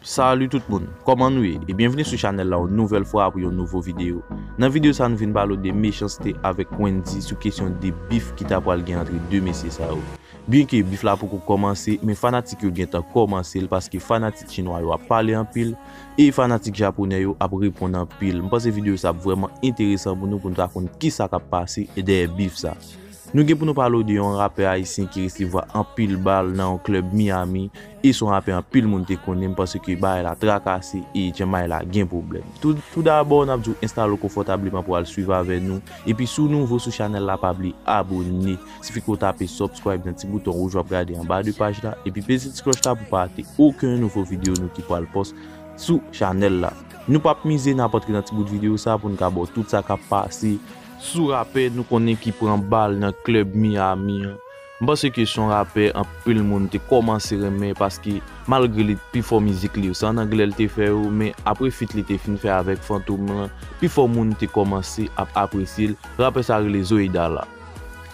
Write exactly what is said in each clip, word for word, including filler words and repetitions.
Salut tout moun, kòman nou ye? E byenvini sou chanèl la yon nouvèl fwa pou yon nouvo videyo. Nan videyo sa nou vin pale w de Mechanste avèk Wendyy sou kesyon de bif ki ta pral gen antre de mesye sa yo. Byenke bif la poko kòmanse, men fanatik yo gentan kòmanse l paske fanatik chinwa yo ap pale anpil e fanatik japonè yo ap reponn anpil. M panse videyo sa ap vrèman enteresan pou nou, pou nou ta konn kisa k ap pase dèyè bif sa. Nou gen pou nou pale w de yon rapè ayisyen ki resevwa anpil bal nan yon klèb Miami, e se yon rapè anpil moun te konnen, m panse ke bagay la trakase e jan bagay la gen pwoblèm. Tou, tou dabò, n ap di w enstale w konfòtableman pou w al swiv avè nou. Epi si w nouvo sou chanèl la, pa bliye abòne. Sifi ke w tape subscribe nan ti bouton wouj w ap gade anba de paj la, epi peze ti klòch la pou w pa rate okenn nouvo videyo nou ki pral pòs sou chanèl la. Nou p ap mize, n ap antre nan ti bout videyo sa pou n ka ba w tout sa k ap pase sou rapè nou konnen ki pran bal nan klèb Miami an. M panse ke se yon rapè anpil moun te kòmanse renmen paske malgre li pi fò mizik li yo, se an anglè l te fè yo, men apre feat li te fin fè avèk Fantom lan, pi fò moun te kòmanse ap apresye l. Rapè sa rele Zoe Dala.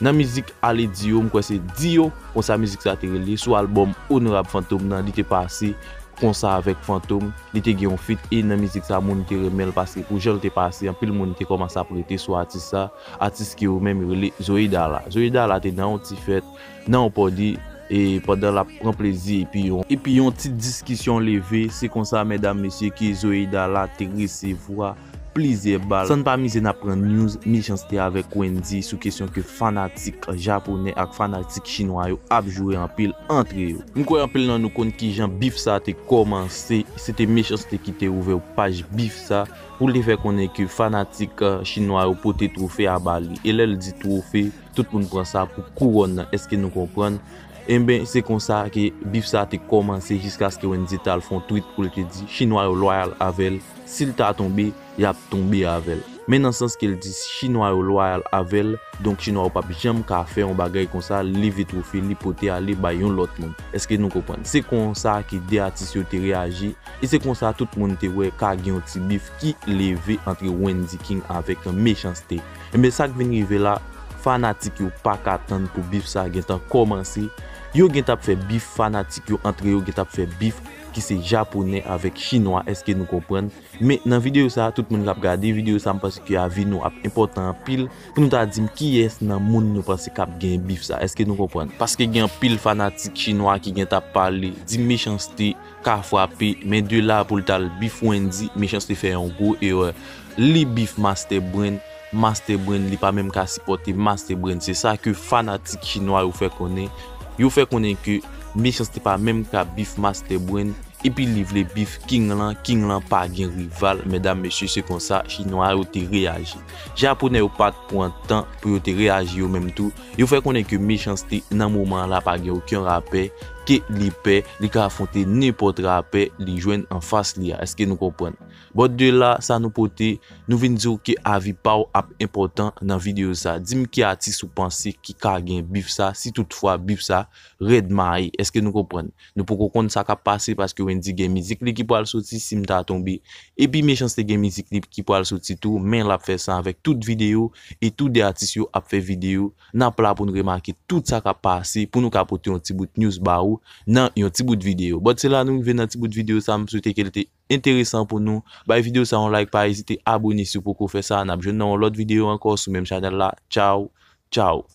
Nan mizik Ale Di Yo, m kwè se Di Yo, konsa mizik sa te rele, sou albòm Onorab Fantom nan, li te pase konsa avèk Fantom, li te gen yon feat, e nan mizik sa moun te renmen l paske pou jan l te pase, anpil moun te kòmanse ap rete sou atis sa, atis ke yo menm yo rele Zoe Dala. Zoe Dala te nan yon ti fèt, nan yon pòdi, e pandan l ap pran plezi, epi yon, epi yon ti diskisyon leve, se konsa, medam, mesye, ke Zoe Dala te resevwa plizyè bal. San n pa mize, n ap pran news Mechanste avèk Wendyy sou kesyon ke fanatik japonè ak fanatik chinwa yo ap joure anpil antre yo. M kwè anpil nan nou konn kijan bif sa te kòmanse. Se te Mechanste ki te ouvè paj bif sa pou l te fè konnen ke fanatik, eh, chinwa yo pote twofe a ba li. E lè l di twofe, tout moun pran sa pou kouwòn nan. Èske nou konprann? Enben, se konsa ke bif sa te kòmanse jiskaske Wendyy t al fè yon tweet pou l te di chinwa yo lwayal avè l. Si l ta tonbe, y ap tonbe avè l. Men nan sans ke l di chinwa yo lwayal avè l, donk chinwa yo p ap janm ka fè yon bagay konsa, leve twofe li pote ale bay yon lòt moun. Èske nou konprann? Se konsa ke de atis yo te reyaji, e se konsa tout moun te wè ka gen yon ti bif ki leve antre Wendyy King avèk Mechanste. Enben, sa k vin rive la, fanatik yo pa ka tann pou bif sa gentan kòmanse. Yo gentan ap fè bif, fanatik yo antre yo gentan ap fè bif ki se japonè avèk chinwa. Èske nou konprann? Men nan videyo sa, tout moun k ap gade videyo sa, m panse ke avi nou ap enpòtan anpil pou nou ta di m kiyès nan moun nou panse k ap gen bif sa. Èske nou konprann? Paske gen anpil fanatik chinwa ki gentan ap pale, di Mechanste ka frape, men de la pou l t al bif Wendyy, Mechanste fè yon gwo erè. Li bif Master Brain, Master Brain, li pa menm ka sipòte Master Brain. Se sa ke fanatik chinwa yo fè konnen. Yo fè konnen ke Mechanste pa menm ka bif Master Brain, epi li vle bif King lan, King lan pa gen rival. Medam, mesye, se konsa chinwa yo te reyaji. Japonè yo pa t pran tan pou yo te reyaji yo menm tou. Yo fè konnen ke Mechanste nan moman la pa gen okenn rapè ke li pè, li ka afwonte nenpòt rapè li jwenn anfas li a. Èske nou konprann? But de la, sa nou pote, nou vin di w ke avi pa w ap enpòtan nan videyo sa. Di m ki atis ou panse ki ka gen bif sa, si toutfwa bif sa rèd mayi. Èske nou konprann? Nou poko konn sa k ap pase paske Wendyy gen mizik li ki pral soti si m ta tonbe. Epi Mechanste gen mizik li ki pral soti tou, men l ap fè sa avèk tout videyo, e tou de atis yo ap fè videyo. N ap la pou n remake tout sa k ap pase, pou nou ka pote yon ti bout news ba ou nan yon ti bout videyo. But se la nou rive nan ti bout videyo sa, m swete ke l te enteresan pou nou. Bay videyo sa yon like, pa ezite abòne si w poko fè sa. N ap jwenn nan yon lòt videyo ankò sou menm chanèl la. Tchaw, tchaw.